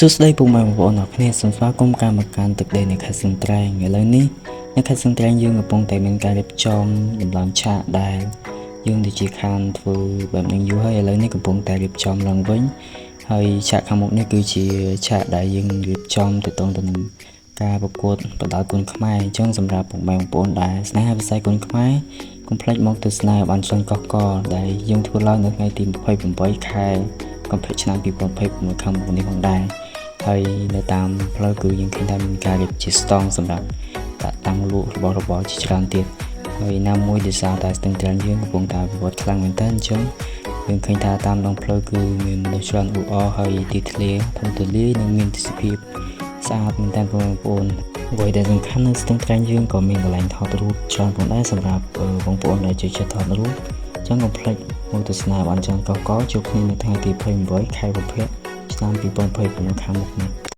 សួស្តីពុកម៉ែបងប្អូនអរគ្នាសូមស្វាគមន៍ការមកកាន់ទឹកដីនៃខេត្តស្ទឹងត្រែងឥឡូវនេះនៅខេត្តស្ទឹងត្រែងយើងកំពុងតែមានការរៀបចំដំឡើងឆាកដែលយើងដូចជាខានធ្វើបែបនេះយូរហើយឥឡូវនេះកំពុងតែរៀបចំឡើងវិញហើយឆាកខាងមុខនេះគឺជាឆាកដែលយើងរៀបចំទៅតងទៅនឹងការប្រកួតប្រដាល់គុនខ្មែរអញ្ចឹងសម្រាប់ពុកម៉ែបងប្អូនដែលស្នេហាវិស័យគុនខ្មែរកុំភ្លេចមកទស្សនាឲ្យបានច្រើនកកកដែលយើងធ្វើឡើងនៅថ្ងៃទី28ខែកុម្ភៈឆ្នាំ2026ខាងមុខនេះផងដែរ ហើយនៅតាមផ្លូវគឺយើងឃើញថាមានការរៀបជាស្តង់សម្រាប់ដាក់តាំងលក់របស់របរជាច្រើនទៀតហើយណាមួយដោយសារតែស្ទឹងត្រែងយើងកំពុងតែវិវត្តខ្លាំងមែនទែនអញ្ចឹងយើងឃើញថាតាមដងផ្លូវគឺមានមនុស្សច្រើនអ៊ូអរហើយទីធ្លាធំទូលាយនិងមានទេសភាពស្អាតមែនទែនបងប្អូនអ្វីដែលសំខាន់នៅស្ទឹងត្រែងយើងក៏មានកន្លែងថតរូបច្រើនផងដែរសម្រាប់បងប្អូនដែលចូលចិត្តថតរូបអញ្ចឹងកុំភ្លេចមកទស្សនាបានច្រើនកកកជួបគ្នានៅថ្ងៃទី28ខែកុម្ភៈឆ្នាំ2026ខាងមុខនេះ។